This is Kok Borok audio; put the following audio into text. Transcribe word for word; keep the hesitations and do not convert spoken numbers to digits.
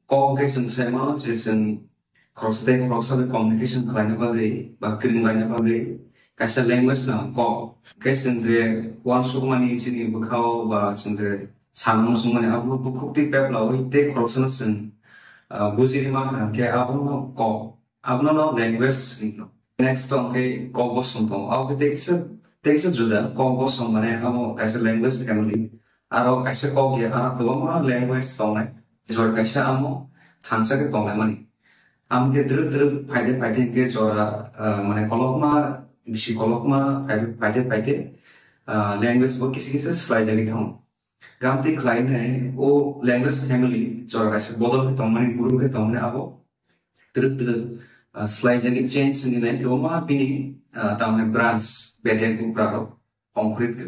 Kok hwnkhe chwng sai mano je chwng khoroksa tei khoroksa bai communication khlaina bagwi ba kwrwng laina bagwi kaisa language nang kok. Hwnkhe chwng je uansukmani chini bwkhao ba chwng je sana muchungmani abono bukhuk twi pep laui tei khoroksano chwng, ah, bujini mankha hwnkhe abono kok. Abono no language hino. Next to hwnkhe kok bosom tongo. Abo khe tei kisa, tei kisa juda. Kok bosom mane abo kaisa language family. Aro kaisa kok ya, aro kwbangma language tongnai. Jora kaisa amo thansa khe tongnai mani. Amo khe drwk drwk phaide phaide hwnkhe jora, ah, mane kolokma, bisi kolokma phaide phaide, ah, language bo kisa kisa swlaijagwi thango. Gamtwi khlai nai o language family jora kaisa bodol khe tongmani, group khe tongmani abo twrwk twrwk, ah, swlaijagwi change wngwi nai kwbangma bini, ah, tamni branch bedek buprarok ongkhorwi phio.